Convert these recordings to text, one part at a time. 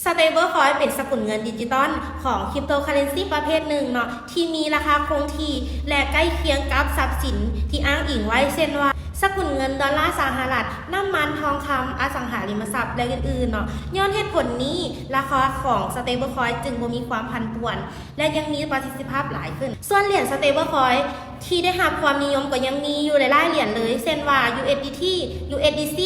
Stablecoin ເປັນສະກຸນເງິນດິຈິຕອນຂອງ cryptocurrency ປະເພດໜຶ່ງເນາະ ທີ່ມີລາຄາຄົງທີ່ ແລະ ໃກ້ຄຽງກັບຊັບສິນທີ່ອ້າງອີງໄວ້ ເຊັ່ນວ່າ ສະກຸນເງິນໂດລາສະຫະລັດ, ນ້ຳມັນ, ທອງຄຳ, ອະສັງຫາລິມະຊັບ ແລະ ອື່ນໆເນາະ. ຍ້ອນເຫດຜົນນີ້, ລາຄາຂອງ Stablecoin ຈຶ່ງບໍ່ມີຄວາມຜັນປວນ ແລະ ຍັງມີປະສິດທິພາບຫຼາຍຂຶ້ນ. ສ່ວນຫຼຽນ Stablecoin ທີ່ໄດ້ຮັບຄວາມນິຍົມກໍຍັງມີຢູ່ຫຼາຍໆຫຼຽນເລີຍ ເຊັ່ນວ່າ USDT, USDC,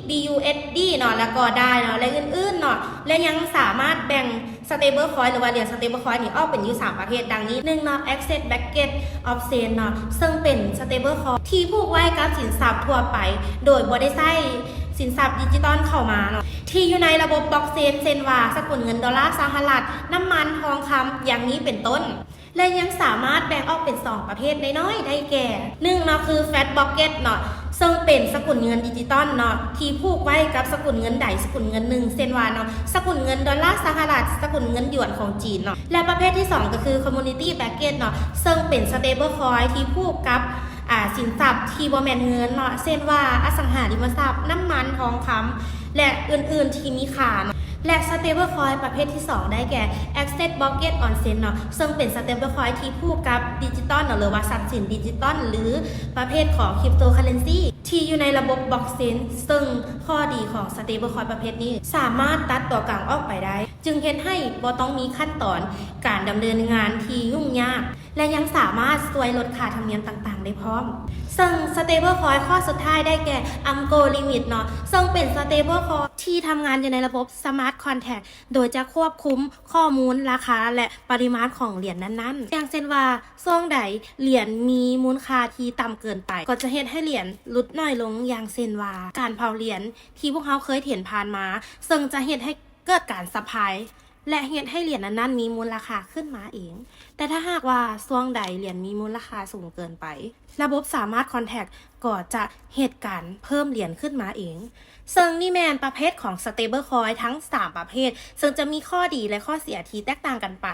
BUSD ເນາະ ແລ້ວກໍ DAI ເນາະ ແລະ ອື່ນໆເນາະ ແລະ ຍັງສາມາດແບ່ງ Stablecoin ຫຼືວ່າຫຼຽນ Stablecoin ນີ້ອອກເປັນຢູ່ສາມປະເພດດັ່ງນີ້. ໜຶ່ງເນາະ Asset Backed Option ເນາະ ເຊິ່ງເປັນ Stablecoin ທີ່ຜູກໄວ້ກັບສິນຊັບທົ່ວໄປ ໂດຍບໍ່ໄດ້ໃຊ້ສິນຊັບດິຈິຕອນເຂົ້າມາເນາະ ທີ່ຢູ່ໃນລະບົບ Blockchain ເຊັ່ນວ່າ ສະກຸນເງິນໂດລາສະຫະລັດ, ນ້ຳມັນ, ທອງຄຳ ຢ່າງນີ້ເປັນຕົ້ນ. ແລະ ຍັງສາມາດແບ່ງອອກເປັນສອງປະເພດນ້ອຍໆໄດ້ແກ່ ໜຶ່ງເນາະ ຄື Fat Backed ເນາະ ເຊິ່ງເປັນສະກຸນເງິນດິຈິຕອນເນາະ ທີ່ຜູກໄວ້ກັບສະກຸນເງິນໃດສະກຸນເງິນໜຶ່ງ ເຊັ່ນວ່າເນາະ ສະກຸນເງິນໂດລາສະຫະລັດ, ສະກຸນເງິນຢວນຂອງຈີນເນາະ ແລະ ປະເພດທີສອງກໍຄື Commodity Backed ເນາະ ເຊິ່ງເປັນ Stablecoin ທີ່ຜູກກັບ ອາ ສິນຊັບທີ່ບໍ່ແມ່ນເງິນເນາະ ເຊັ່ນວ່າ ອະສັງຫາລິມະຊັບ, ນ້ຳມັນ, ທອງຄຳ ແລະ ອື່ນໆທີ່ມີຄ່າເນາະ ແລະ Stablecoin ປະເພດທີສອງໄດ້ແກ່ Asset Backed Option ເນາະ ເຊິ່ງເປັນ Stablecoin ທີ່ຜູກກັບດິຈິຕອນເນາະ ຫຼືວ່າຊັບສິນດິຈິຕອນ ຫຼື ປະເພດຂອງ Cryptocurrency ທີ່ຢູ່ໃນລະບົບ Blockchain ເຊິ່ງຂໍ້ດີຂອງ Stablecoin ປະເພດນີ້ ສາມາດຕັດຕົວກາງອອກໄປໄດ້ ຈຶ່ງເຮັດໃຫ້ບໍ່ຕ້ອງມີຂັ້ນຕອນການດຳເນີນງານທີ່ຫຍຸ້ງຍາກ ແລະ ຍັງສາມາດຊ່ວຍລົດຄ່າທຳນຽມຕ່າງໆໄດ້ພ້ອມ. ເຊິ່ງ Stablecoin ຂໍ້ສຸດທ້າຍໄດ້ແກ່ Algorithmic ເນາະ ເຊິ່ງເປັນ Stablecoin ທີ່ທຳງານຢູ່ໃນລະບົບ Smart Contract ໂດຍຈະຄວບຄຸມຂໍ້ມູນລາຄາ ແລະ ປະລິມານຂອງຫຼຽນນັ້ນໆ ຢ່າງເຊັ່ນວ່າ ຊ່ວງໃດຫຼຽນມີມູນຄ່າທີ່ຕ່ຳເກີນໄປ ກໍຈະເຮັດໃຫ້ຫຼຽນຫຼຸດໜ້ອຍລົງ ຢ່າງເຊັ່ນວ່າ ການເຜົາຫຼຽນທີ່ພວກເຮົາເຄີຍເຫັນຜ່ານມາ ເຊິ່ງຈະເຮັດໃຫ້ເກີດການ supply ແລະ ເຮັດໃຫ້ຫຼຽນນັ້ນໆມີມູນລາຄາຂຶ້ນມາເອງ. ແຕ່ຖ້າຫາກວ່າຊ່ວງໃດຫຼຽນມີມູນລາຄາສູງເກີນໄປ ລະບົບ Smart Contract ກໍຈະເຮັດການເພີ່ມຫຼຽນຂຶ້ນມາເອງ. ເຊິ່ງນີ້ແມ່ນປະເພດຂອງ Stablecoin ທັງສາມປະເພດ ເຊິ່ງຈະມີຂໍ້ດີ ແລະ ຂໍ້ເສຍທີ່ແຕກຕ່າງກັນໄປ.